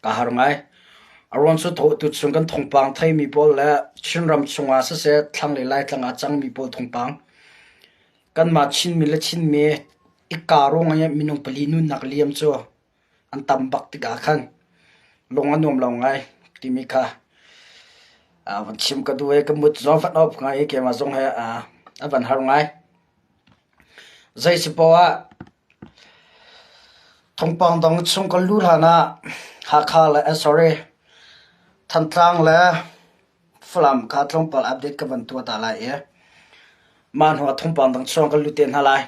Ka har ngai. A ruang cu tuchun kan thawngpang theimi pawl le Chinram chungah siseh thlanglei Laitlang ah cangmi pawl thawngpang kanmah Chinmi le Chinmi i kaa ruang i minung pali nunnak liam cu an tam bak tikah khan lung a nuam lo ngai timi kha van chim ka duh i ka mut zong van op ngai i keimah zong he a van har ngai. Zei si poah ah thawngpang dang chung kan luh hlan ah Hakha le sorry Thantlang le Falam kha tlawmpal update ka van tuah ta lai i mah hnu ah thawngpang dang chung kan lut te hna lai.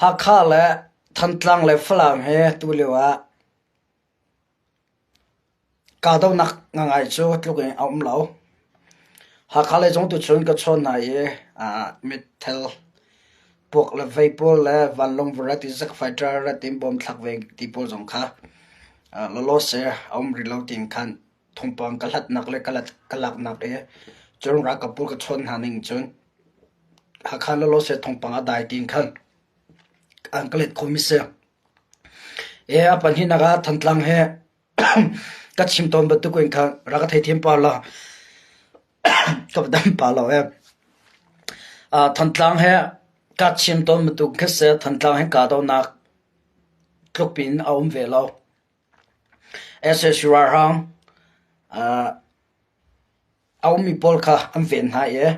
Hakha le Thantlang le Falam hi tulio ah Kahdohnak ngangai cu tluk in a um lo. Hakha lei zong tuchun ka chawn hna i mitthel puak le vei pawl le vanlawng va rat i zik fighter rat in bom thlak ve ti pawl zong kha lawlawse a um rih lo tiin khan thawngpang ka hlatnak le ka laknak i cun ralkap pawl ka chawn hna ning cun Hakha lawlawse thawngpang a dai tiin khan an ka let khomi si. A pahnihnak ah Thantlang he ka chim tawn bantuk in khan rak ka theithiam pah law ka va dam pah lo ee. Thantlang he ka chim tawn bantuk kha si Thantlang he kahdohnak tluk piin a um ve lo. Sac ralhrang A ummi pawl kha an ven hna i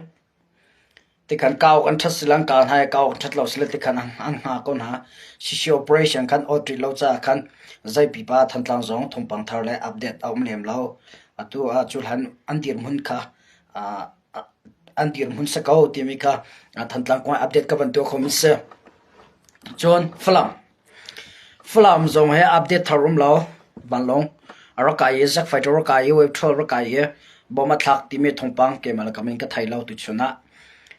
tikhan kau an ṭhat sile an kau hna i kau an ṭhat lo sile tikhan an hna ko hna. CC operation khan awt rih lo caah khan zei pipa Thantlang zong thawngpang thar le update a um lem lo. Atu ah cuhlan an dirhmun kha an dirhmun si ko timi kha Thantlang kong update ka van tuah khomi si. Cun Falam. Falam zong hi update thar um lo. Vanlawng a rak kai i Zack Fighter rak kai i Wave 12 rak kai i bom a thlak timi thawngpang keimah le kam in ka thei lo tuchun ah.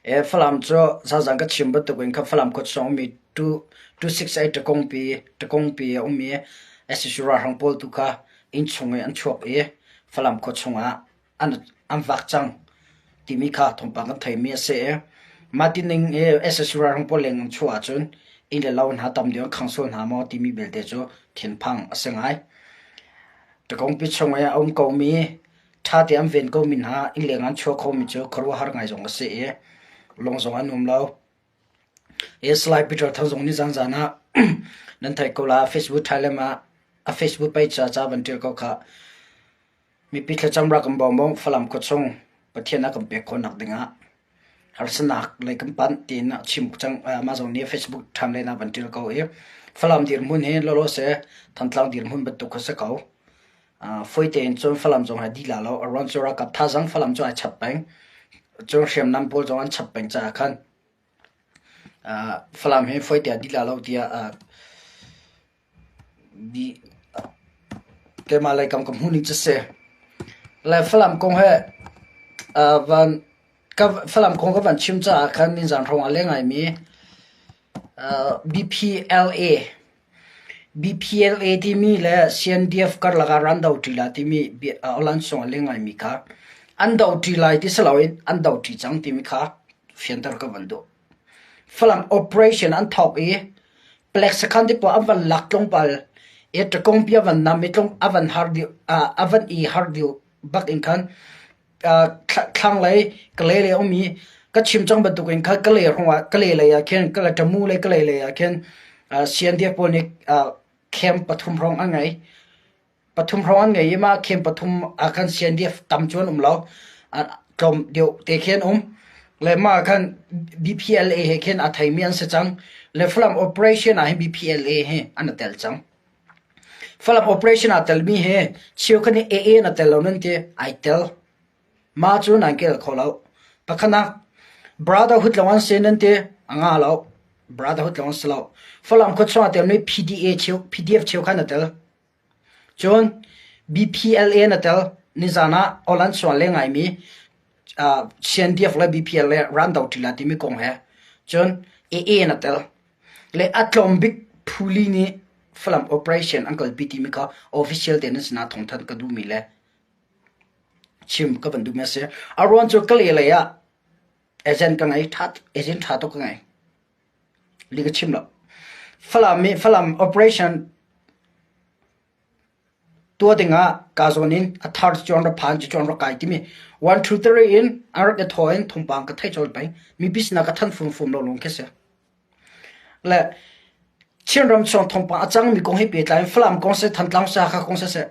E Falam cu zazang ka chim bantuk in kha Falam khuachung ummi 268 Takongpi Takongpi a ummi SSU ralhrang pawl tu kha inn chung i an chuak i Falam khuachung ah an vak cang timi kha thawngpang kan theimi a si i mah ti ning i sac ralhrang pawl leng an chuah ahcun inn le lo hna tam deuh an khang sual hna maw timi belte cu thinphang a si ngai. Takongpi chung i a um komi ṭha te an ven komi hna inn leng an chuah khomi cu khuaruahhar ngai zong a si i lung zong an um lo. Salai Peter Thang zong nih zanzan ah nan theih ko la Facebook Thailand ah a Facebook page ah ca van ṭial ko khah. Mipi thlacam rak kan bawm u. Falam khuachung Pathian a kan pek khawhnak dingah harsatnak lei kan panh tiin a chim cang. Mah zong nih Facebook ṭhan len ah van ṭial ko i Falam dirhmun hi lawlaw seh Thantlang dirhmun bantuk kha si ko. Fawi tein cun Falam zong hi dih la lo. A ruang cu ralkap thazaang Falam cu ai chap peng. Cun hriamnam pawl zong an chap peng caah khan Falam hi fawi te ah dih la lo tiah Keimah lei kam ka hmuh ning cu si. Le Falam kong he van Falam kong ka van chim caah khan nizaan hrawng ah leng ngaimi BPLA BPLA timi le CNDF karlak ah ran do ṭi lai timi online sung ah leng ngaimi kha an do ṭi lai ti si loin an do ṭi cang timi kha fianter ka van duh. Falam operation an thawk i Palek sakhan te pawl an van lak tlawmpal i ṭakongpi a van nam i a van har dih a van i har dih bak in khan thlanglei Kalay lei a um i ka chim cang bantukin khan Kalay hrawngah Kalay lei ah khin Kalay Tamu lei Kalay lei ah khin CNDF pawl nih camp pathum hrawng an ngei. Pathum hrawng an ngei i mah khem pathum ah khan CNDF tam cu an um lo. Tlawm deuh te khi an um. Le mah khan BPLA he khin a theimi an si cang. Le Falam operation ah hin BPLA he an i tel cang. Falam operation aa telmi he cheukhat nih AA na tel lo nan ti ai tel. Mah cu nan kel kho lo. Pakhatnak Brotherhood lawng an si nan ti a nga lo. Brotherhood lawng an si lo. Falam khuachung aa telmi PDA cheu PDF cheukhat na tel. Cun BPLA na tel. Nizan ah Aw-lan sual le ngaimi CNDF le BPLA ran do ṭi la timi kong he cun AA na tel. Le a tlawm bik phuli nih Falam operation an kalpi timi kha official tein nan sinah thawngthanh ka duhmi le chim ka van duhmi a si. A ruang cu Kalay lei ah agent ka ngei, agent ṭha tuk ka ngei. Li ka chim lo. Falam i Falam operation Tuah dingah kaa zawn in a thar cu an ra phan, cucu an ra kai timi one two three in an rak i thaw in thawngpang ka theih colh peng. Mipi sinah ka thanh fumfum lo lawng khi si. Le Chinram chung thawngpang a cangmi kong he pehtlai in Falam kong seh, Thantlang seh, Hakha kong seh,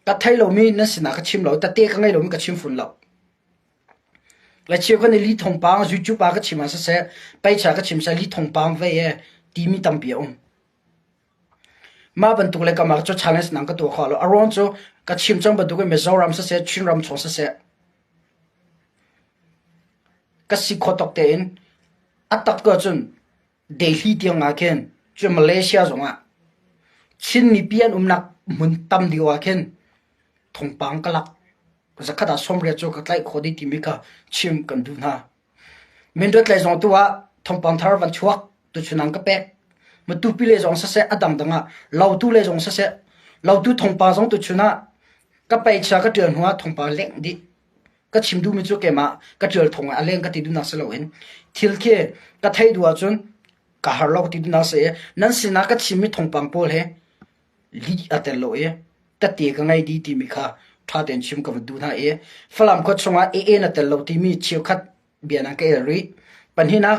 ka thei lomi nan sinah ka chim lo, tate ka ngei lomi ka chim fun lo. Le cheukhat nih li thawngpang YouTube ah ka chim ah siseh, peicha ka chim seh li thawngpang ve e timi tampi a um. Mah bantuk le kamah cu challenge nang ka tuah kho lo. A ruang cu ka chim cang bantuk in Mizoram siseh, Chinram chung siseh, ka si kho tok tein a tak ko cun Delhi tiang ah khin cu Malaysia zongah Chin mipi an umnak hmun tam deuh ah khin thawngpang ka lak. Zakhat ah 80 cu ka tlaih khawh dih timi kha chim kan duh hna. Mindat lei zong tu ah thawngpang thar van chuak tuchun an ka pek. Matupi lei zong siseh a dangdang ah Lautu lei zong siseh Lautu thawngpang zong tuchun ah ka peichia ka ṭial hnu ah thawngpang leng dih. Ka chim duhmi cu keimah ka ṭial thawng ah a leng ka ti duhnak si loin thil khi ka theih duh ahcun ka har lo ka ti duhnak si i nan sinah ka chimmi thawngpang pawl hi lih a tel lo i tette ka ngei dih timi kha ṭha tein chim ka van duh hna i Falam khua chungah AA na tel lo timi cheukhat bia nan ka el rih. Pahnihnak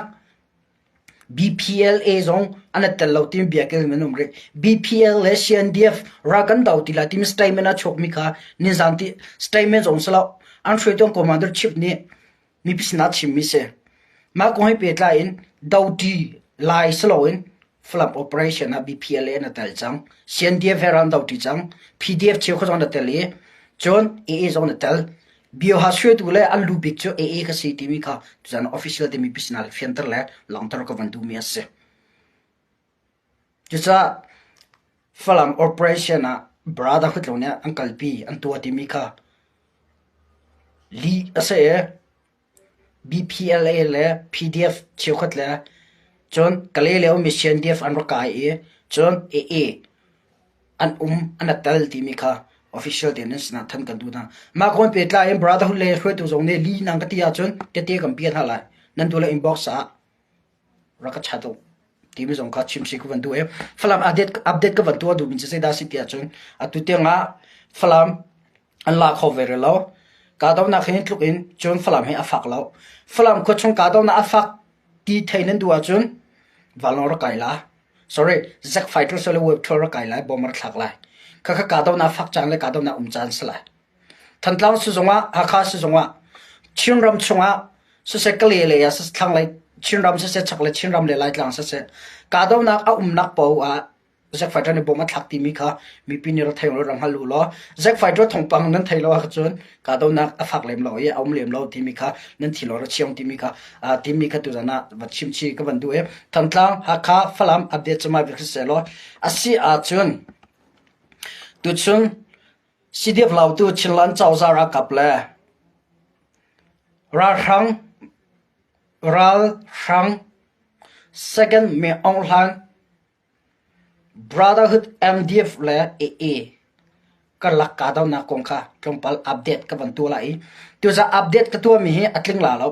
BPLA zong an tel lo timi bia kel an um rih. BPL le CNDF ral kan do ti lai timi statement a chuakmi kha nizan ti statement zong si lo. An hruaitu commander chief nih mipi sinah chimmi si. Mah kong he pehtlai in doti lai si loin Falam operation ah BPLA na tel cang. CNDF he ral an doti cang. PDF cheukhat zong na tel i cun AA zong na tel. Bioha hruaitu le an lu bik cu AA ka si timi kha tuzan official te mipi sinah fianter le langhter ka van duhmi a si. Cucaah Falam operation ah Brotherhood lo nih an kalpi an tuah timi kha lih a si i BPLA le PDF cheukhat le cun Kalay le ummi CNDF an rak kai i cun AA an um an i tel timi kha official tein nan sinah thanh kan duh hna. Mah kong pehtlai in Brotherhood le hruaitu zong nih lih nan ka ti ahcun tete kan piah hna lai. Nan duh le inbox ah rak ka chat u timi zong kha chim si ka van duh i Falam update update ka van tuah duhmi cu zeidah si ti ahcun atu tiangah Falam an la kho ve rih lo. Kahdohnak hi tluk in cun Falam hi a fak lo. Falam khua chung kahdohnak a fak ti thei nan duh ahcun vanlawng rak kai la. Sorry, Zack fighter sole web troll rak kai lai, bomb rak thlak lai. Khakha kahdohnak fak caan le kahdohnak um caan si lai. Thantlang sizung ah, Hakha sizung ah, Chinram chungah siseh Kalay lei ah siseh thlanglei Chinram siseh chaklei Chinram le Laitlang siseh kahdohnak a umnak paoh ah Zack Fighter nih bom a thlak timi kha mipi nih rak thei rak hngal u law Zack Fighter thawngpang nan thei lo ahcun kahdohnak a fak lem lo i a um lem lo timi kha nan thi lo ra chiang timi kha timi kha tuzan ah va chim chi ka van duh i Thantlang Hakha Falam update cuma bik siseh law asi ahcun tuchun CDF Lautu Chinland cozah ralkap le ralhrang ralhrang Second Min Aung Hlaing Brotherhood MDF le AA karlak kahdohnak kong kha tlawmpal update ka van tuah lai i tuzaan update ka tuahmi hi a tling la lo.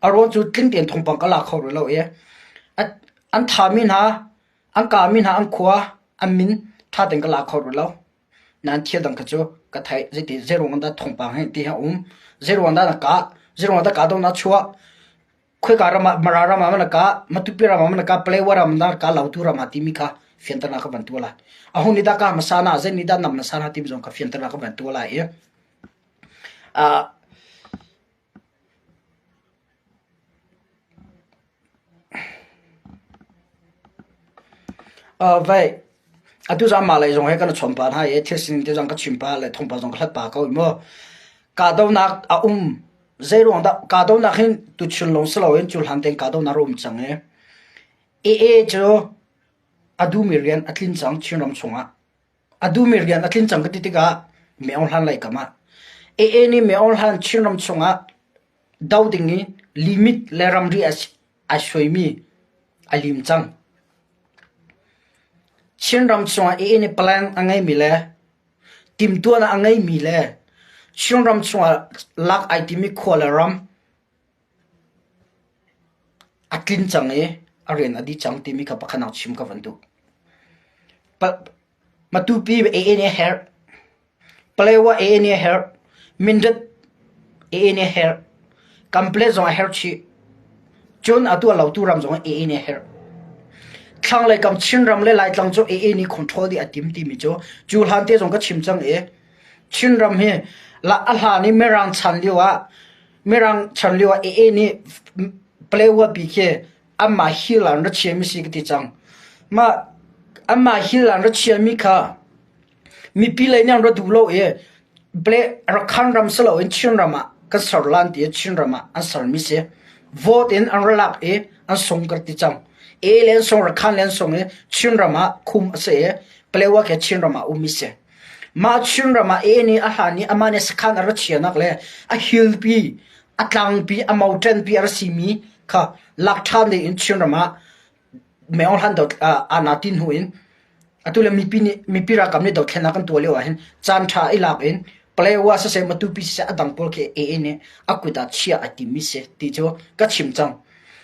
A ruang cu tling tein thawngpang ka la kho rih lo i an thami hna an kahmi hna an khua an min ṭha tein ka la kho rih lo. Nain thil dang kha cu ka theih. Zeiti zeiruang dah thawngpang hi ti hi a um. Zeiruang dah na kah? Zeiruang dah kahdohnak a chuah? Khoika ram ah Mara ram ah maw na kah? Matupi ram ah maw na kah? Palewa ram ah na kah? Lautu ram ah timi kha fianternak ka van tuah lai. Aho nih dah kah hmasa na? Zei nih dah nam hmasa na timi zong kha fianternak ka van tuah lai i uh, Vei, atu zan mah lei zong he kan i chawn pah hna i thil sining te zong ka chim pah le thawngpang zong ka hlat pah ko i mu. Kahdohnak a um. Zeiruang dah kahdohnak hin tuchun lawng si loin cu hlan tein kahdohnak a um cang i AA cu a duhmi rian a tlin cang Chinram chungah. A duhmi rian a tlin cang ka ti tikah Myo Hlan lei kam ah AA nih Myo Hlan Chinram chungah do ding i limit le ramri ai suaimi a lim cang. Chinram chungah AA nih plan a ngeimi le timhtuahnak a ngeimi le Chinram chungah lak ai timi khua le ram a tlin cang i a rian a dih cang timi kha pakhat nak chim ka van duh. Matupi AA nih a herh. Palewa AA nih a herh. Mindat AA nih a herh. Kanpetlet zong a herh chih. Cun atu a Lautu ram zong ah AA nih a herh. Thlanglei kam Chinram le Laitlang cu AA nih control dih a tim timi cu cu hlan te zong ka chim cang i Chinram hi a hlan i Mirang chan lio ah Mirang chan lio ah AA nih Palewa pi khi anmah hill ah an ra chiami si ka ti cang. Mah anmah hill ah an ra chiami kha mipi lei nih an ra duh lo i Rakhan ram si loin Chinram ah kan ser lan ti i Chinram ah an sermi si. Vote in an ra lak i an sung ka ti cang. A le an sung, Rakhan le an sung i Chinram ah khum a si i Palewa khi Chinram ah ummi si. Mah Chinram ah A nih a hlan i amah nih sakhan a ra chianak le a hill pi, a tlangpi, a mountain pi a ra simi kha lak ṭhan ding in Chinram ah Meo hlan do ana tin hnu in atu le mipi nih mipi ralkap nih dothlennak kan tuah lio ah hin caan ṭha i lak in Palewa siseh Matupi siseh a dang pawl khi AA nih a kut ah chia a timmi si ti cu ka chim cang.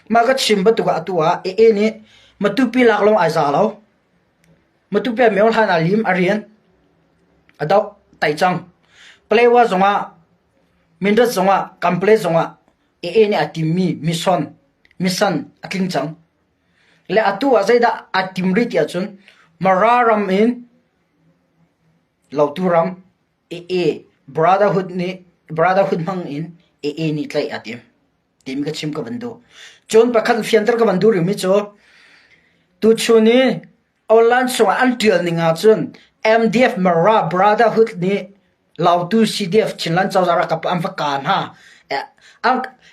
Mah ka chim bantuk ah atu ah AA nih Matupi lak lawng ai za lo. Matupi ah meo hlan ah lim a rian a doh tai cang. Palewa zongah Mindat zongah Kanpetlet zongah AA nih a timmi mission mission a tling cang. Le atu ah zeidah a tim rih ti ahcun Mara ram in Lautu ram AA Brotherhood nih Brotherhood hmang in AA nih tlaih a tim. Timi ka chim ka van duh. Cun pakhat fianter ka van duh rihmi cu tuchun i Online chungah an ṭial ning ahcun MDF Mara Brotherhood nih Lautu CDF Chinland cozah ralkap an va kaa hna.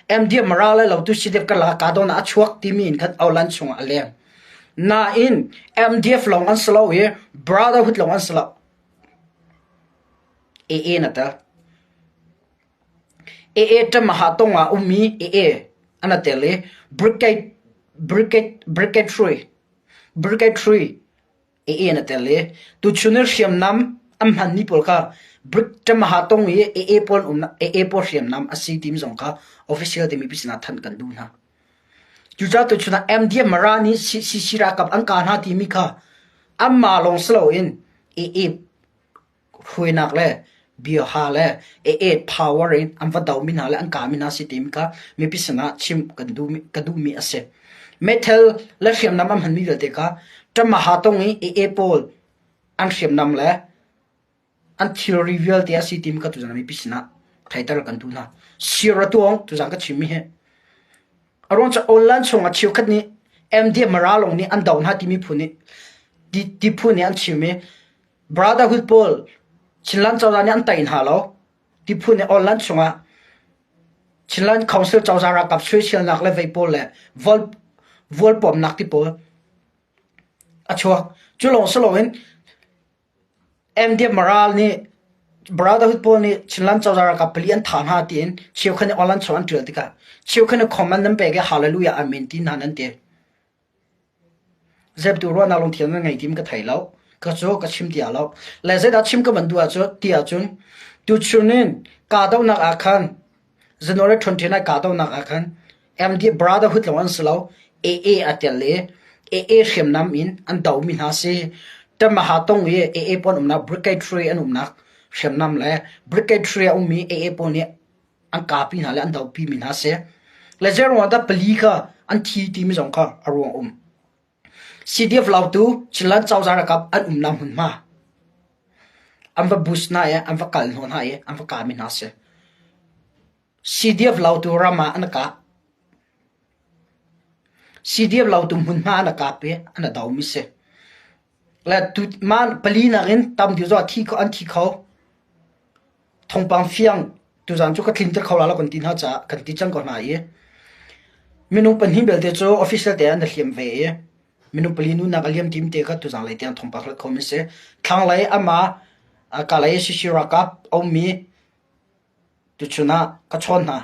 MDF Mara le Lautu CDF karlak ah kahdohnak a chuak timi in khan online chungah a leng. Nain MDF lawng an si lo i Brotherhood lawng an si lo. AA na tel. AA ṭamaha tong ah ummi AA an a tel i Brigade Brigade Brigade Brigade AA na tel i tuchun i hriamnam an hmanmi pawl kha Tamaha tong i AA pawl umnak AA pawl hriamnam a si timi zong kha official timi pi sinah thanh kan duh hna. Cucaah tuchun ah MDM Mara nih CC ralkap an kah hna timi kha anmah lawng si loin AA hruainak le bioha le AA power in an va domi hna le an kami hna si timi kha mipi sinah chim kan duhmi, ka duhmi a si. Meithal le hriamnam an hmanmi vialte kha Tamaha tong i AA pawl an hriamnam le an thilri vialte a si timi kha tuzan mipi sinah theiter kan duh hna. Sir a tuang tuzan ka chimmi hi. A ruang cu online chungah cheukhat nih MDM Mara lawng nih an do hna timi phu nih ti phu nih an chim i Brotherhood pawl Chinland cozah nih an tei hna lo. Tiphun nih online chungah Chinland Council cozah ralkap soiselnak le vei pawl le vualpawmnak ti pawl a chuak. Cu lawng si loin MDF Maral nih Brotherhood pawl nih Chinland cozah ralkap pali an thah hna tiin cheukhat nih online chung an ṭial tikah cheukhat nih comment nan pek i hallelujah amen ti hna nan ti. Zeptu ruahnak lungthin na ngei tim ka thei lo. Ka cu ka chim tia lo. Le zeidah chim ka van duh ahcun ti ahcun tuchun in kahdohnak ah khan January 29 kahdohnak ah khan MD Brotherhood lawng an si lo. AA a tel i AA hriamnam in an domi hna si. Tamaha tong i AA pawl umnak Brigade 3 an umnak hriamnam le Brigade 3 a ummi AA pawl nih an kapi hna le an dopi mi hna si. Le zeiruang dah pali kha an thi timi zong kha a ruang um. CDF Lautu Chinland cozah ralkap an umnak hmunhma an va bus hna i an va kal hnawh hna i an va kami hna si. CDF Lautu ram ah an kah. CDF Lautu hmunhma an kap i an do mi si. Le tu man pali nakin tam deuh zong thi an thi kho. Thawngpang fiang tuzaan cu ka tlinter kho la lo kan ti hna caah kan ti cang ko hna i minung pahnih belte cu official te an i hliam ve i minung pali nunak a liam tim te kha tuzaan lei tiang thawngpang hlat kho mi si. Thlanglei ama Kalay Sisi ralkap a ummi tuchun ah ka chawn hna.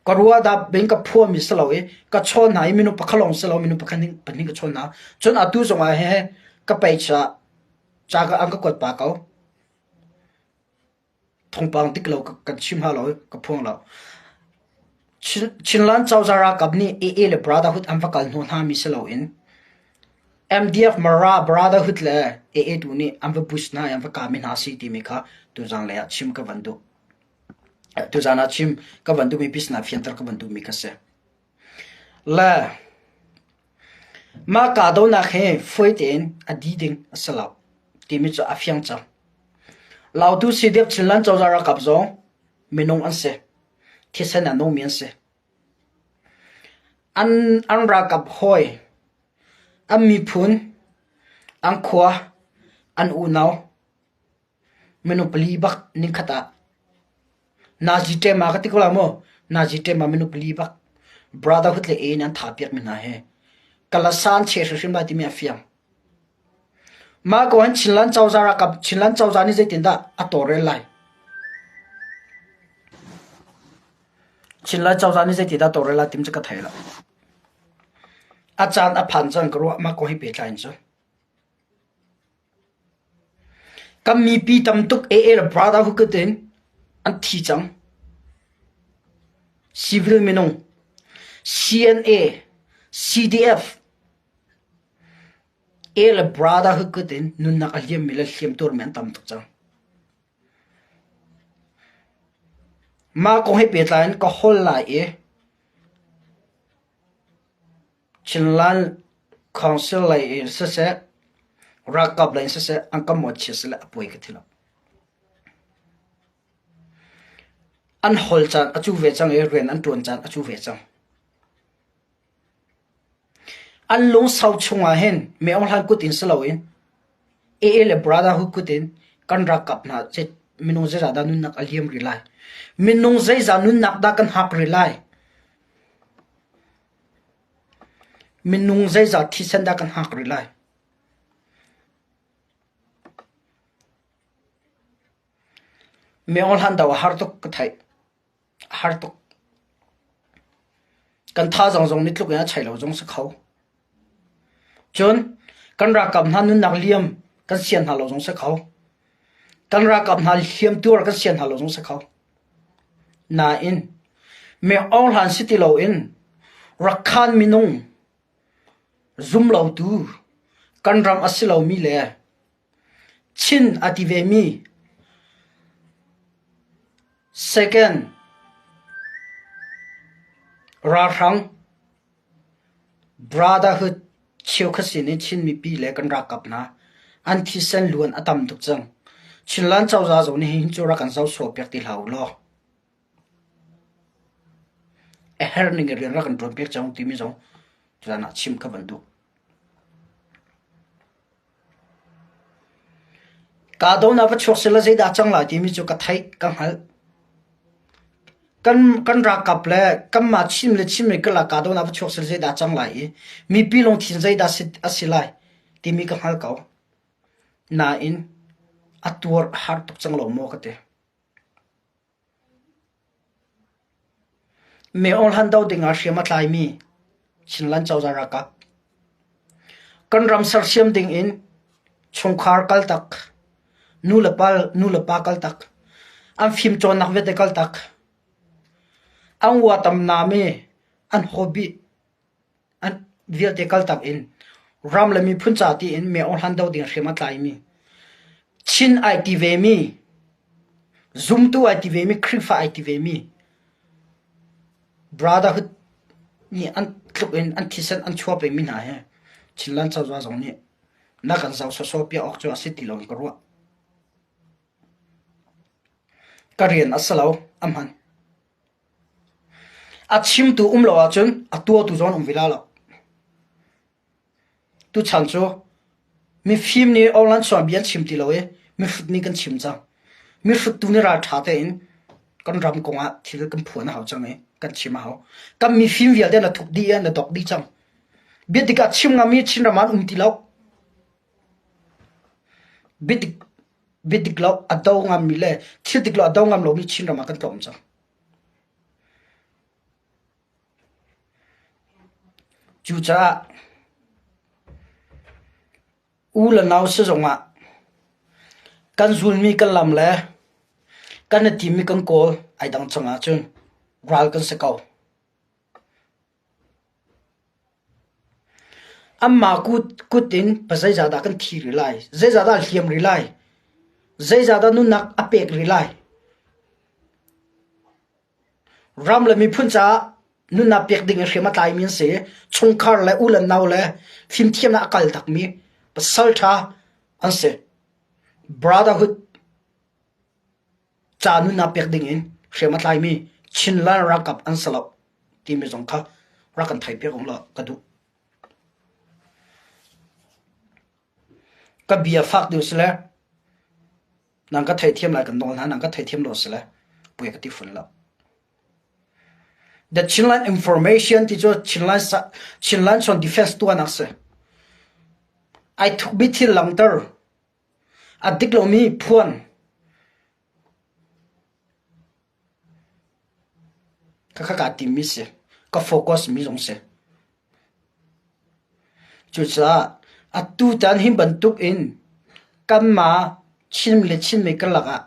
Ka ruah dah bing ka phuami si lo i ka chawn hna i minung pakhat lawng si lo minung pakhat pahnih ka chawn hna. Cun atu zong ah he ka page ah Ca ka an ka kuat pah ko. Thawngpang dik lo kan chim hna lo ka phuang lo. Chinland cozah ralkap nih AA le Brotherhood an va kal hnawh hna mi si loin. MDF Mara Brotherhood le AA tu nih an va bus hna i an va kami hna si timi kha tuzan lei ah chim ka van duh. Tuzan ah chim ka van duhmi business fianter ka van duhmi kha si. Le mah kahdohnak hi fawi tein a di ding a si lo timi cu a fiang cang. Lautu CDF Chinland cozah ralkap zong minung an si. Thisen a nungmi an si. An, an ralkap hawi, an miphun, an khua, an unau, Minung pali bak ningkhat ah Nazi ṭem ah ka ti ko la maw? Nazi ṭem ah minung pali bak Brotherhood le A in an thah piakmi hna hi Kalasa an cheh hrimhrim lai timi a fiang. Mah ko hin Chinland cozah ralkap Chinland cozah nih zeitindah a tawlrel lai? Chinland cozah nih zeitindah a tawlrel lai timi cu ka thei lo. A caan a phan cang ka ruah mah kong hi pehtlai in cu. Kan mipi tamtuk AA le Brotherhood in an thi cang. Civil minung, CNA, CDF, A le Brotherhood in nunnak a liammi le hliamtuarmi an tam tuk cang. Mah kong he pehtlai in ka holh lai i Chinland Council lei in siseh, ralkap lei in siseh an kan mawhchiat sile a puai ka ti lo. An hol caan a cu ve cang i rian an ṭuan caan a cu ve cang. An lungsau chungah hin Min Aung Hlaing kut in si loin AA le Brotherhood kut in kan ralkap hna minung zeizah dah nunnak a liam rih lai? Minung zeizah nunnak dah kan hak rih lai? Minung zeizat thisen dah kan hngak rih lai? Myo hlan do a har tuk ka theih. A har tuk. Kan thazaang zong ni tluk in a chei lo zong si kho. Cun kan ralkap hna nunnak liam kan sian hna lo zong si kho. Kan ralkap hna hliamtuar kan sian hna lo zong si kho. Nain, Myo hlan si ti loin Rakhan minung zumlotu kan ram a si lomi le Chin a ti vemi second ralhrang Brotherhood cheukhat sin in Chin mipi le kan ralkap hna an thisen luan a tam tuk cang. Chinland cozah zong nih hin cu rak kan zoh sawh piak ti hlah u law. A herh ning in rian rak kan ṭuan piak cang timi zong tuzan ah chim ka van duh. Kahdohnak va chuak sehla zeidah a cang lai timi cu ka theih, ka hngalh. Kan, kan ralkap le kanmah Chin le Chin karlak kahdohnak va chuak sehla zeidah a cang lai i mipi lungthin zeidah a si lai timi ka hngal ko. Nain a tuar a har tuk cang lo maw ka ti. Myo hlan do dingah hriam a tlaimi Chinland cozah ralkap kan ram sersiam dingin chungkhar kaltak, nulepa nulepa kaltak, an fimcawnnak vialte kaltak, an uatam nami an hobby an vialte kaltak in ram le miphun ca tiin Myo hlan do ding hriam a tlaimi Chin ai ti vemi zumtu ai ti vemi Khrihfa ai ti vemi Brotherhood nih an tluk in an thisen an chuah pengmi hna hi Chinland cozah zong nih na kan zoh sawsawh piak awk cu a si ti lo in ka ruah. Ka rian a si lo, a hman. A chimtu um lo ahcun a tuahtu zong an um ve la lo. Tuchan cu mifim nih online chuah bia an chim ti lo i mihrut nih kan chim cang. Mihrut tu nih ralṭha tein kan ram kongah thil kan phuan a hau cang i kan chim a hau. Kan mifim vialte na thuk dih i na dok dih cang. Biadik ah chim ngami Chinram ah an um ti lo. Biadik biadik lo a do ngammi le thil dik lo a do ngam lomi Chinram ah kan tlawm cang. Cucaah u le nau si zongah kan zulmi kan lam le kan i timmi kan kawl ai dang cang ahcun ral kan si ko. Anmah kut in zeizah dah kan thi rih lai? Zeizah dah hliam rih lai? Zeizah dah nunnak a pek rih lai? Ram le miphun caah nunnak pek ding in hriam a tlaimi an si. Chungkhar le u le nau le fimthiamnak a kal takmi pasal ṭha an si. Brotherhood ca nunnak pek ding in hriam a tlaimi Chinland ralkap an si lo timi zong kha rak kan theihpiak u law ka duh. Ka bia fak deuh si le nang ka theithiam lai kan nawl hna, nang ka theithiam lo si le pui ka ti fun lo. The Chinland Information ti cu Chinland, Chinland Chon Defense tuahnak si. Ai thukmi thil langhter A dik lomi phuan khakha kaa timmi si. Ka focus mi zong si. Cucaah atutan hi bantuk in kanmah Chin le Chinmi karlak ah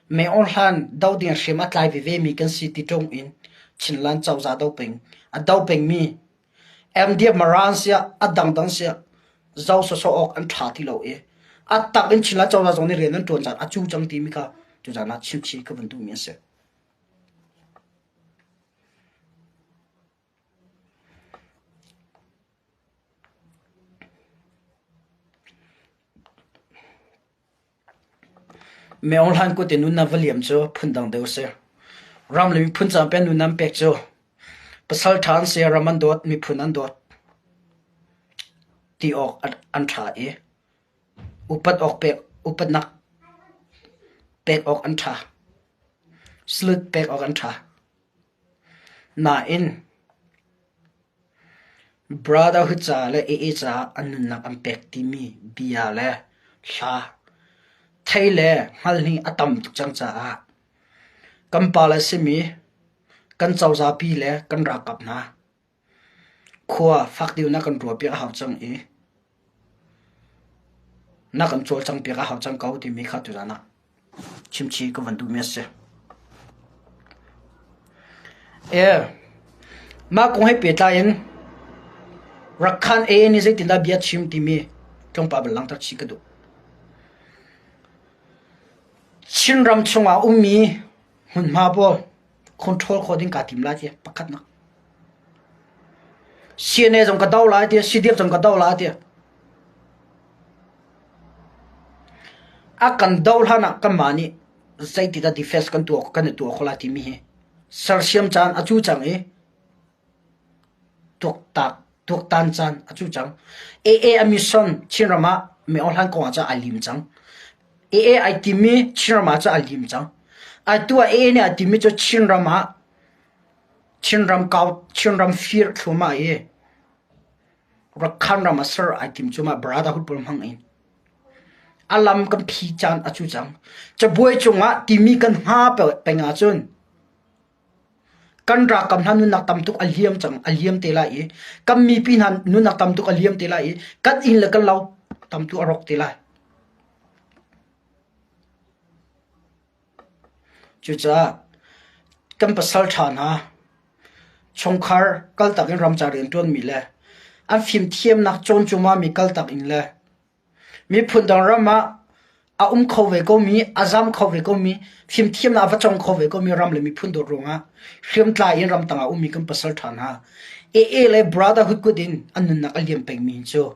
mei-aw hlan do ding hriam a tlai veve mi kan si ti ṭung in Chinland cozah do peng a do pengmi MDF Mara an siah a dangdang siah zo sawsawh awk an ṭha ti lo i a tak in Chinland cozah zong nih rian an ṭuan caan a cu cang timi kha tuzaan ah chimchih ka van duhmi a si. Meong hlan kut in nunnak va liam cu phundang deuh a si. Ram le miphun caah pen nun an pek cu pasal ṭha an si, ram an dawt, miphun an dawt ti awk an ṭha i upat awk pek upatnak pek awk an ṭha. Salute pek awk an ṭha. Nain Brotherhood caah le AA caah an nunnak an pek timi bia le hla thei le hngal hi a tam tuk cang caah kan pale simi kan cozahpi le kan ralkap hna khua fak deuh na kan ruahpiak a hau cang i na kan cawlcanghpiak a hau cang ko timi kha tuzaan ah chimchih ka van duhmi a si. Mah kong he pehtlai in Rakhan AA nih zeitindah bia a chim timi tlawmpal van langhter chih ka duh. Chinram chungah ummi hmunhma pawl control khawh ding kaa tim lai ti pakhatnak. CNA zong ka do lai ti CDF zong ka do lai ti. A kan do hlan ah kanmah nih zeitidah defense kan tuah kan i tuah khawh lai timi hi sersiam caan a cu cang i tuaktak tuaktan caan a cu cang. AA a mission Chinram ah mi Aung Hlan kong ah cun ai lim cang. AA ai timi Chinram ah cun ai lim cang. Atu ah AA nih ai timi cu Chinram ah Chinram kau Chinram fir thluahmah i Rakhan ram ah ser ai tim cu mah brotherhood pawl hmang in a lam kan phi caan a cu cang. Cabuai cungah timi kan hnga peng ahcun kan ralkap hna nunnak tam tuk a liam cang a liam te lai i kan mipi hna nunnak tam tuk a liam te lai i kan inn le kan lo tam tuk a rawk te lai. Cucaah kan pasal ṭha hna chungkhar kaltak in ramcar rianṭuanmi le an fimthiamnak cawn cuahmah mi kaltak in le miphun dang ram ah a um kho ve komi, a zam kho ve komi, fimthiamnak a va cawng kho ve komi ram le miphun dawt ruangah hriamtlai in ramtang ah ummi kan pasal ṭha hna AA le Brotherhood kut in an nunnak a liam pengmi cu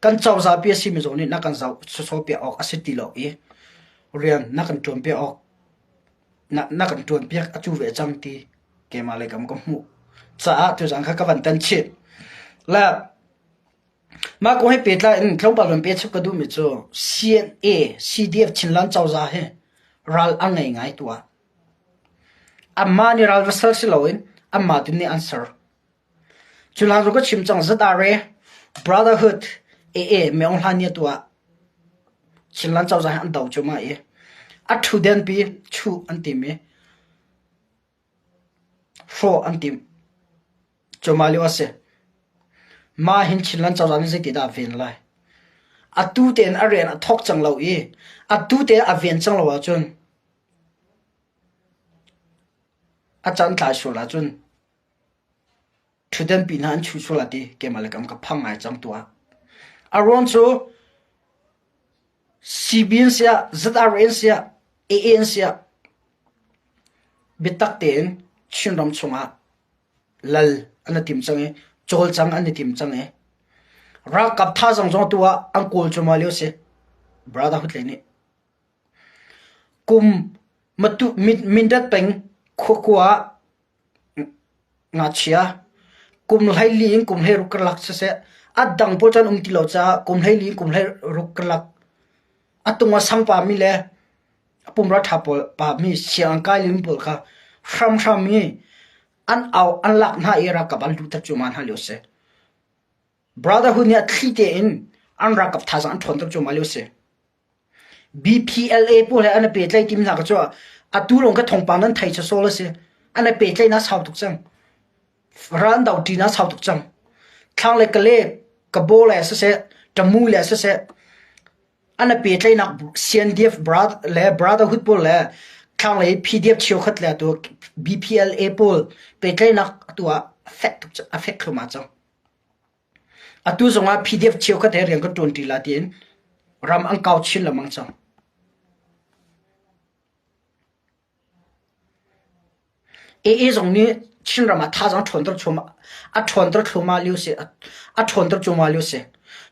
kan cozahpi a simi zong nih na kan zoh sawsawh awk a si ti lo i rian na kan ṭuanpiak awk na, na kan ṭuanpiak a cu ve cang ti keimah lei kam ka hmuh caah tuzaan kha ka van tan chih. Le mah kong he pehtlai in tlawmpal van pe chap ka duhmi cu CNA CDF Chinland cozah hi ral a ngei ngai tuah. Amah nih ral va sal si loin amah tu nih an ser. Cu hlan cu ka chim cang ZRA, Brotherhood, AA, Maung Hlan nih a tuah. Chinland cozah hi an do cuahmah i a ṭhudenpi chuh an tim i hrawh an timh cuahmah lio a si. Mah hin Chinland cozah nih zeitindah a ven lai? Atu tein a rian a thawk cang lo i atu tein a ven cang lo ahcun a caan tlai sual ahcun. Ṭhutdan pi hna an chuh sual ah ti keimah le kam ka phang ngai cang tuah. A ruang cu CB in siah, ZRA in siah, AA in siah biatak tein Chinram chungah lal an i tim cang i cawlcang an i tim cang i ralkap thazaang zong tu ah an kawl cuahmah lio si. Brotherhood lei nih. Kum matu Mindat peng khuakua ah Ngakchia kum 14 in kum 16 karlak siseh, a dang pawl cu an um ti lo caah kum 14 in kum 16 karlak a tung a sang pahmi le a pumra ṭha pawl pahmi sianginn kai liomi pawl kha hramhram i an au an lak hna i ralkap an luhter cuahmah hna lio a si. Brotherhood nih a thli tein an ralkap thazaang an ṭhawnter cuahmah lio a si. BPLA pawl he an i pehtlaih timi hna kha cu atu lawng kha thawngpang nan thei sawsawh a si. An i pehtlaihnak sau tuk cang. Ral an doh ṭinak sau tuk cang. Thlang le Kale, Kabaw le siseh, Tamu le siseh, an i pehtlaihnak CNDF le Brotherhood pawl le thlanglei PDF cheukhat le atu BPLA pawl pehtlaihnak atu ah a fek tuk a fek thluahmah cang. Atu zongah PDF cheukhat he rian kan ṭuanṭi lai tiin ram an kau chin lengmang cang. AA zong nih Chinram ah thazaang ṭhawnter thluahmah a ṭhawnter thluahmah lio si a ṭhawnter cuahmah lio si.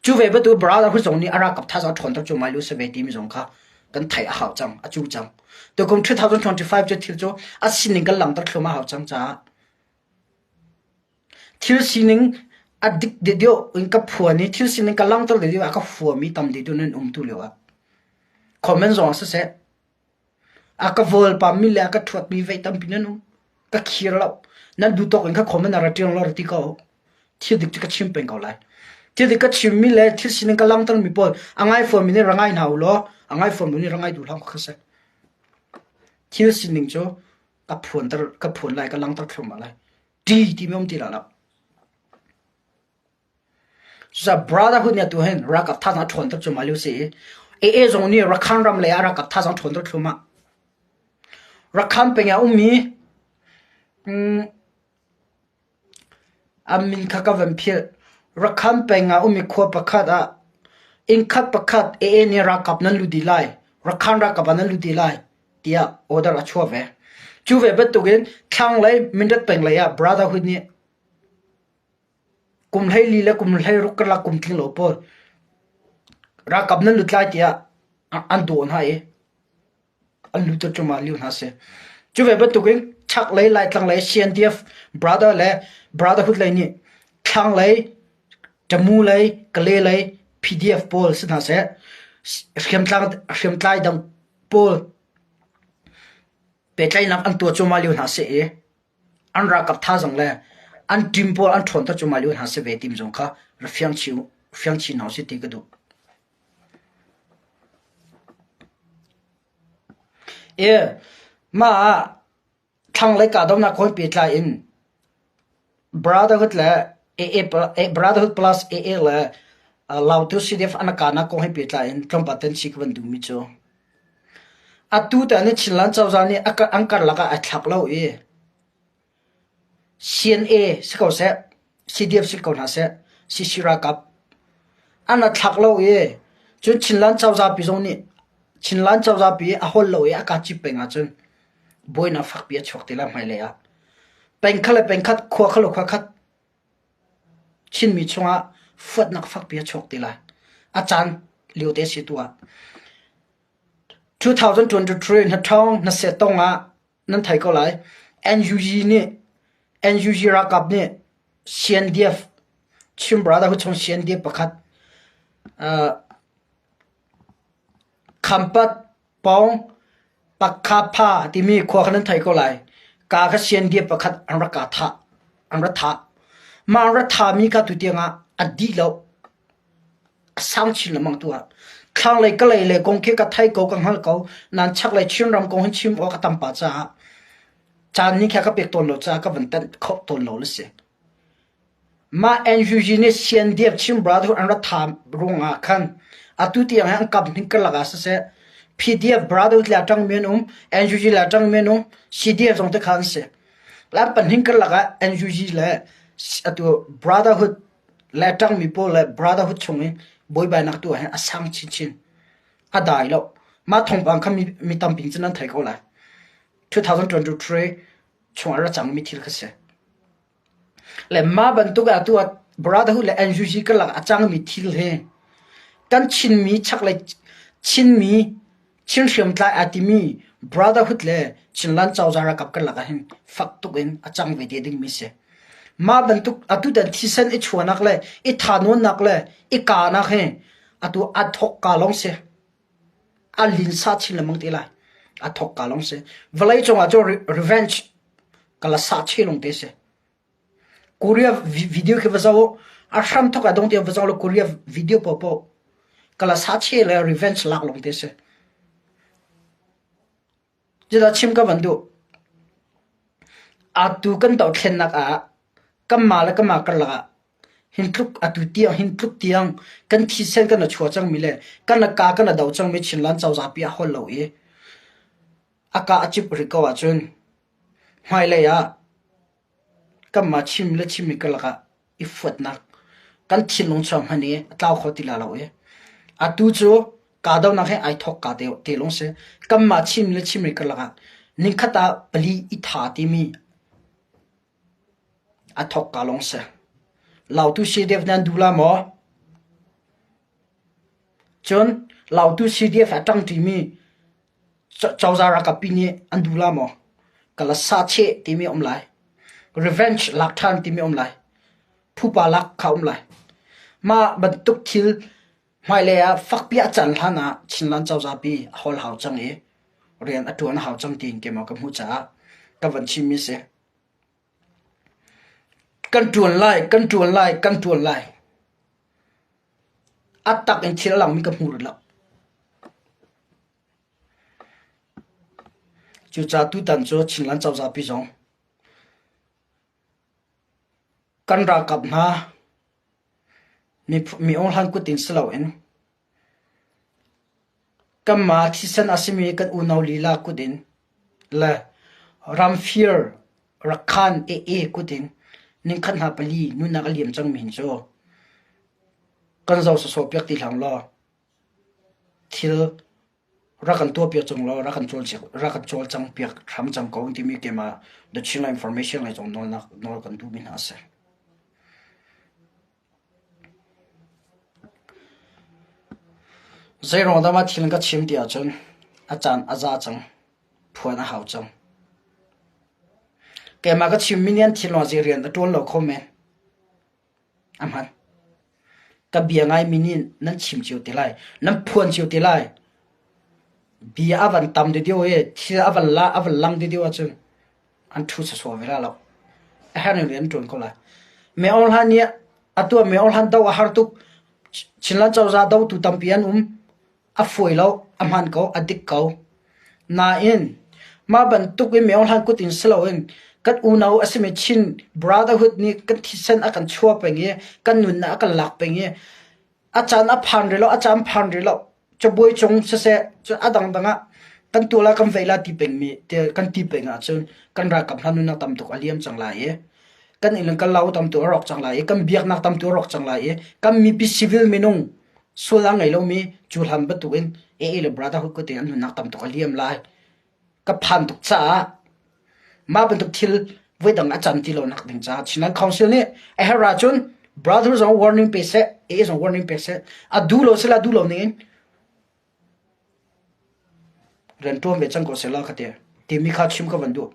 Cu ve bantuk Brotherhood zong nih a ralkap thazaang ṭhawnter cuahmah lio si ve timi zong kha kan theih a hau cang, a cu cang. Tukum 2025 cu thil cu a sining kan langhter thluahmah hau cang caah Thil sining a dik deuhdeuh in ka phuan i thil sining ka langhter deuhdeuh ah ka huami tam deuhdeuh nan um tu lio ah comment zong ah siseh a ka vawlpammi le a ka ṭhuatmi vei tampi nan um. Ka khir lo. Nan duh tawk in ka comment ah ra ṭiang law ra ti ko. Thil dik cu ka chim peng ko lai. Thil dik ka chimmi le thil sining ka langhtermi pawl a ngai fawnmi nih ra ngai hna u law a ngai fawnmi nih ra ngai duh hlah kha seh. Thil sining cu ka phuanter ka phuan lai ka langhter thluahmah lai. Ṭi timi um ti lo. Cucaah brotherhood nih atu hin ralkap thazaang a ṭhawnter cuahmah lio si i AA zong nih Rakhine ram lei ah ralkap thazaang ṭhawnter thluahmah. Rakhine peng ah ummi a min kha ka van philh. Rakhine peng ah ummi khua pakhat ah innkhat pakhat AA nih ralkap nan lut dih lai, Rakhine ralkap ah nan lut dih lai tiah order a chuah ve. Cu ve bantukin thlanglei Mindat peng lei ah Brotherhood nih kum 14 le kum 16 karlak kum tling lo pawl ralkap nan lut lai tiah an daw hna i an lut cuahmah lio hna si. Cu ve bantukin chaklei Laitlang lei CNDF brother le Brotherhood lei nih thlanglei Tamu lei Kale lei PDF pawl si hna seh hriamtlai dang pawl pehtlaihnak an tuah cuahmah lio hna seh i an ralkap thazaang le an team pawl an ṭhawnter cuahmah lio hna si ve tim zong kha ra fiang chin fiang chin hna usih ti ka duh. I mah ah Thlanglei kahdohnak hawi pehtlai in Brotherhood le AA Brotherhood plus AA le Lautu CDF an kahnak kong he pehtlai in tlawmpal ten si ka van duhmi cu atu tan i Chinland cozah nih an karlak ah ai thlak lo i CNA si ko seh, CDF si ko hna seh, CC ralkap an a thlak lo i cun Chinland cozah pi zong nih Chinland cozah pi a hawl lo i a ka cip peng ahcun buainak fakpi a chuak te lai hmailei ah. Pengkhat le pengkhat, khua khat le khua khat Chinmi chungah fuatnak fakpi a chuak te lai. A caan lio te si tu ah. 2023 na ṭhawng na setong ah nan thei ko lai. NUG nih NUG ralkap nih CNDF Chin Brotherhood chung CNDF pakhat uh, Khampat pawng Pakhapha timi khua kha nan thei ko lai. Ka kha CNDF pakhat an rak ka thah. An ra thah. Mah an ra thahmi kha tutiang ah a dih lo. A sang chin lengmang tu ah. Thlanglei kalay le kong khi ka thei ko ka hngal ko. Nan chaklei Chinram kong hin chim awk a tam pah caah caan nih kha ka pek tawn lo caah ka van tanh kho tawn lo le si. Mah NUG nih CNDF Chin Brotherhood an ra tha ruangah khan atu tiang hi an kap hnik karlak ah siseh PDF Brotherhood le a ṭangmi an um, NUG le a ṭangmi an um, CDF zong te kha an si. Lan pahnih karlak ah NUG le. Atu Brotherhood le ṭangmi pawl le Brotherhood chung i buaibainak tu ahhin a sang chinchin. A dai lo. Mah thawngpang kha mi tampi cu nan thei ko lai. 2023 chung ah ra cangmi thil kha si. Le mah bantuk ah atu ah Brotherhood le NUG karlak a cangmi thil hi kan Chinmi chaklei Chinmi Chin hriamtlai aa timi Brotherhood le Chinland cozah ralkap karlak ah hin fak tuk in a cang ve te dingmi si. Mah bantuk atutan thisen i chuahnak le i thahnawnnak le i kahnak hi atu aa thawkka lawng si. A linsa chin lengmang te lai. A thawkka lawng si. Vawlei cungah cun revenge ka la sah che lawng te si. Korea video khi va zoh u. A hram thawk a dong tiang va zoh law Korea video paohpaoh ka la sah che le revenge lak lawng te si. Cudah chim ka van duh. Atu kan dohthlennak ah kanmah le kanmah karlak ah hin tluk atu tiang hin tluk tiang kan thisen kan i chuah cangmi le kan i ka kan i do cangmi Chinland cozah pi a hol lo i a ka a cip rih ko ahcun hmailei ah kanmah Chin le Chinmi karlak ah i fuatnak kan thinlung chuak hmanh i a tlau kho ti la lo i atu cu kahdohnak he ai thawk ka te, te lawng si kanmah Chin le Chinmi karlak ah ningkhat ah pali i tha timi a thawk ka lawng si Lautu CDF nan duh la maw cun Lautu CDF a ṭangṭimi Cozah ralkap pi nih an duh la maw? Ka la sa cheh timi a um lai. Revenge lak ṭhan timi a um lai. Phupa lak kha a um lai. Mah bantuk thil hmailei ah fakpi a can hlan ah Chinland cozah pi a hawl hau cang i rian a ṭuan a hau cang tiin keimah ka hmuh caah ka van chimmi si. Kan ṭuan lai, kan ṭuan lai, kan ṭuan lai. A tak in thil a langmi ka hmu rih lo. Cucaah tutan cu Chinland cozah pi zong kan ralkap hna mi awhlan kut in si loin kanmah thisen a simi kan unau lila kut in le ramfir rakhan ee kut in ningkhat hna pali nunnak a liam cangmi hin cu kan zoh sawsawh piak ti hlah law Thil rak kan tuahpiak cang law rak kan rak kan cawlcang piak hram cang ko timi keimah The Chinland Information lei zong nawlnak nawl kan duhmi hna a si. Zeiruang dah mah thil ka chim ti ahcun a caan a za cang, phuan a hau cang. Keimah ka chimmi nih an thinlung ah zei rian a ṭuan lo kho men. A hman. Ka bia ngaimi nih nan chim cio te lai, nan phuan cio te lai. Bia a van tam deuhdeuh i thil a van la a van lang deuhdeuh ahcun an ṭhu sawsawh ve la lo. A herh ning rian an ṭuan ko lai. Me Aung Hlan nih atu ah Me Aung Hlan do a har tuk. Chinland cozah dotu tampi an um. A fawi lo, a hmaan ko, a dik ko. Nain, mah bantuk in miohlan kut in si loin kan unau a simi Chin Brotherhood nih kan thisen a kan chuah peng i kan nunnak a kan lak peng i a caan a phan rih lo, a caan phan rih lo. Cabuai cung siseh, cun a dangdang ah kan tuah la kan vei la ti pengmi kan ti peng ahcun kan ralkap hna nunnak tam tuk a liam cang lai i kan inn kan lo tam tuk a rawk cang lai i kan biaknak tam tuk a rawk cang lai i kan mipi civil minung Sual a ngei lomi cuhlan bantukin AA le Brotherhood kut in an nunnak tam tuk a liam lai. Ka phan tuk caah mah bantuk thil voidang a can ti lonak ding caah Chinland Council nih a herh ahcun Brother zong warning pe seh, AA zong warning pe seh. A duh lo sila duh lo ning in rian ṭuan ve cang ko seh la ka ti. Timi kha chim ka van duh.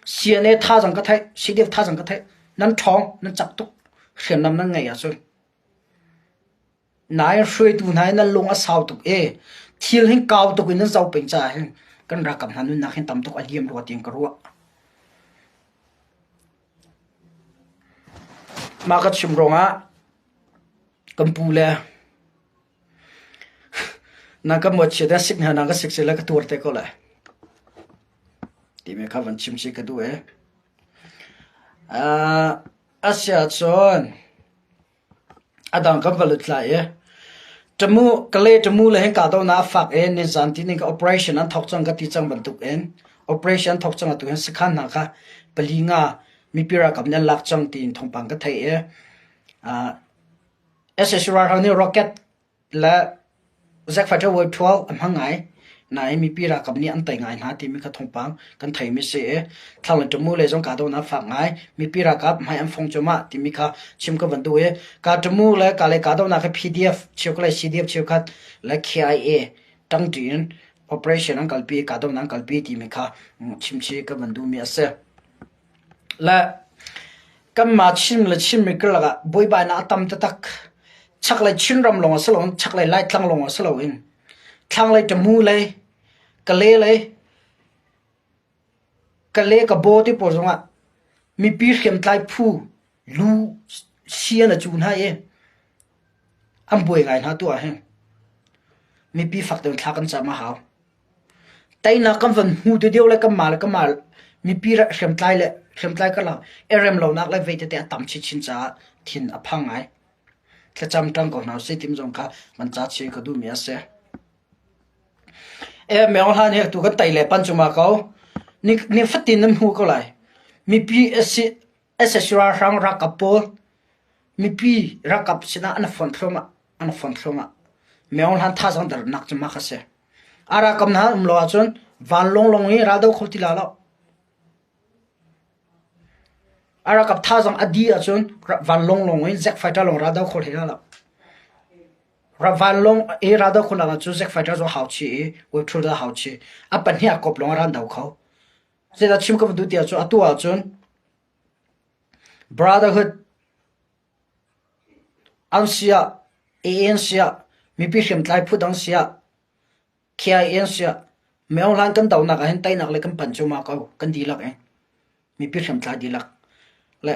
CNA thazaang ka theih, CDF thazaang ka theih. Nan ṭhawng, nan cak tuk. Hriamnam nan ngeih ahcun Nain hruaitu hna hi nan lung a sau tuk i thil hin kau tuk in nan zoh peng caah hin kan ralkap hna nunnak hin tam tuk a liam rua tiin ka ruah. Mah ka chim ruangah kan pu le na ka muachiat ah sik hna na ka sik sila ka tuar te ko lai. Timi kha van chim si ka duh e. Uh, Asiahcun a dang kan va lut lai i Tamu Kalay Tamu le hin kahdohnak a fak i nizan tihni ka operation an thawk cang ka ti cang bantukin operation an thawk cang atu hin sakhan hna kha pali nga Mipi ralkap nih an lak cang tiin thawngpang ka theih i sac ralhrang nih rocket le Zack Fighter Wave 12 a hmang ngai. Nain mipi ralkap nih an tei ngai hna timi kha thawngpang kan theimi si i thlanglei Tamu lei zong kahdohnak fak ngai. Mipi ralkap hmai an fong cuahmah timi kha chim ka van duh i ka Tamu le Kalay kahdohnak hi PDF cheukhat le CDF cheukhat le KIA ṭangṭi in operation an kalpi kahdohnak an kalpi timi kha chimchih ka van duhmi a si. Le kanmah Chin le Chinmi karlak ah buaibainak a tam taktak. Chaklei Chinram lawng ah si loin chaklei Laitlang lawng ah si loin thlanglei Tamu lei, Kale lei, Kale Kabaw ti pawl zongah mipi hriamtlai phu lu sian a cu hna i an buai ngai hna tu ah hin mipi fak deuh in thla kan cam a hau. Teinak kan van hmu te deuh le kanmah le kanmah mipi hriamtlai le hriamtlai karlak i rem lonak le vei tete a tam chinchin caah thin a phang ngai. Thlacam ṭang ko hna usih timi zong kha van ca chih ka duhmi a si. E Myo hlan hi tu kan tei le pan cuma ko. Ni ni fatin nan hmu ko lai. Mipi sac ralhrang ralkap pawl mipi ralkap sinah an fon thluahmah an fon thluahmah. Myo hlan thazaang dernak cu mah kha si. A ralkap hna um lo ahcun vanlawng lawng i raldo kho ti la lo. A ralkap thazaang a dih ahcun vanlawng lawng in jet fighter lawng raldo kho hlei la lo. Vanlawng i raldo khawhnak ahcun jet fighter zong hau chih i wave dah hau chih. A pahnih a kop lawng a ran do kho. Zeidah chim ka van duh ti ahcun atu ahcun Brotherhood an si ah, AA an si ah, mipi hriamtlai phu dang si ah, KIA an si ah, Myo hlan kan donak ah hin teinak le kan panh cuahmah ko, kan dihlak in. Mipi hriamtlai dihlak. Le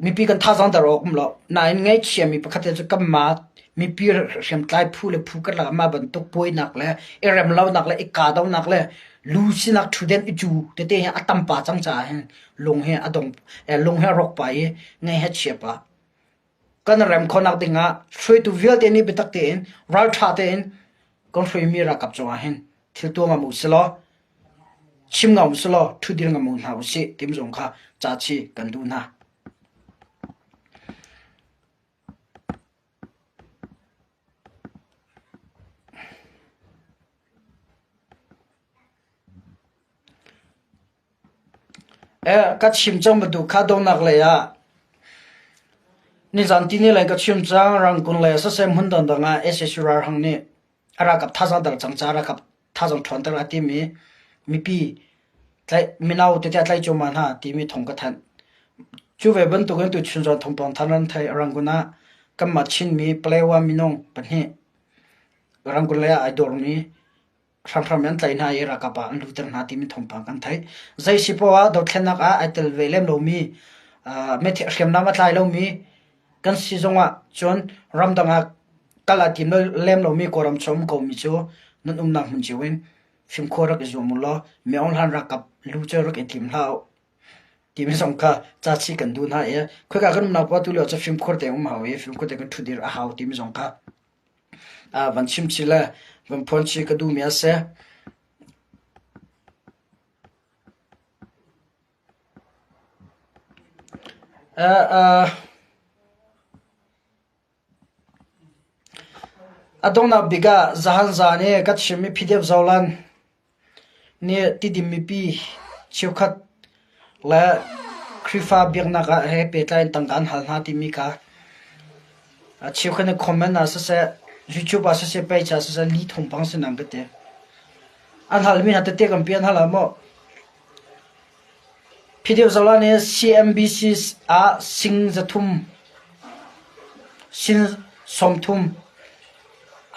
mipi kan thazaang der awk um lo. Nain ngaihchiami pakhat te cu kanmah mipi hriamtlai phu le phu karlak ah mah bantuk buainak le i remlonak le i kahdohnak le lu sinak ṭhutden i cu tete hi a tam pah cang caah hin lung hi a dong lung hi a rawk pah i ngaih hi a chia pah. Kan rem khawhnak ding ah hruaitu vialte nih biatak tein ralṭha tein kan hruaimi ralkap cungah hin thil tuah ngam u silaw chim ngam u silaw ṭhutdir ngam u hna usih timi zong kha ca chih kan duh hna. Ka chim cang bantuk kha donghnak lei ah nizan tini lei ka chim cang Rangoon lei siseh hmun dangdang ah sac ralhrang nih a ralkap thazaang dang cang caah ralkap thazaang ṭhawnter a tim i mipi tlaih mino tete a tlaih cuahmah hna timi thawng ka thanh. Cu ve bantukin tuchun zong thawngpang thar nan theih Rangoon ah kanmah Chinmi Palewa minung pahnih Rangoon lei ah ai dawrmi hramhram in an tlaih hna i ralkap ah an luhter hna timi thawngpang kan theih. Zei si poah ah dothlennak ah ai tel ve lem lomi, meithal hriamnam a tlai lomi kan si zongah cun ramdang ah kal aa tim lem lomi Kawlram chung um komi cu nan umnak hmun cio in fimkhur rak i zuam u law mi Aung Hlan ralkap lu cu rak i tim hlah u timi zong kha ca chih kan duh hna i khoika kan umnak poah tu lio cu fimkhur tein um hau i fimkhur tein kan ṭhutdir a hau timi zong kha Van chim chih le van phuan chih ka duhmi a si. A donghnak bik ah zahan zan i ka chimmi PDF Zoland Nih Tidim mipi cheukhat le Khrihfa biaknak ah he pehtlai in tangka an hal hna timi kha cheukhat nih comment ah siseh, YouTube ah siseh, page ah siseh lih thawngpang si nan ka ti. An halmi hna tete kan pi an hal ah maw Phideuh zola nih CMBC ah sing 300 sin 30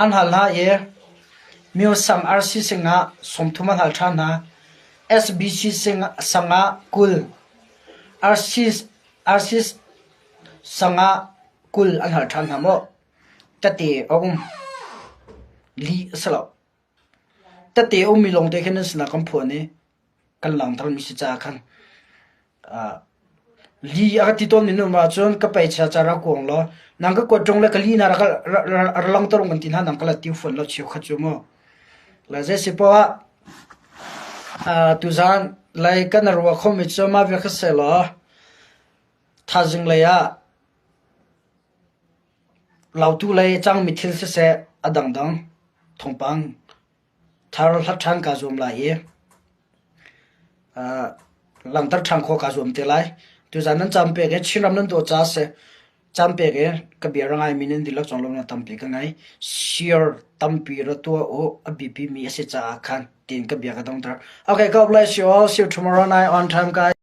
an hal hna i Myosang RC sing ah 30 an hal ṭhan hna. SBC sang ah 20, RC sang ah 20 an hal ṭhan hna maw? Tete a um. Lih a si lo. Tete a ummi lawngte khin nan sinah kan phuan i kan langhtermi si caah khan li a ka ti tawnmi na um ahcun ka peichia ca rak kuang law nang ka kuat ṭung le ka li na rak ra langhter kan ti hna nang ka la ti fawn lo cheukhat cu mu. Le zei si poah ah. Tuzaan lei kan ruah khomi cu mah vial kha sehlaw thaizing lei ah lautu lei cangmi thil siseh a dangdang thawngpang thar hlat ṭhan kaa zuam lai i langhter ṭhan khawh kaa zuam te lai. Tuzaan nan caan pek i Chinram nan dawt caah seh caan pek i ka bia ra ngaimi nan dihlak cang lawmhnak tampi ka ngei. Share tampi ra tuah u a biapimi a si caah khan tiin ka bia ka dongter. Okay, God bless you all. See you tomorrow night on time, guys.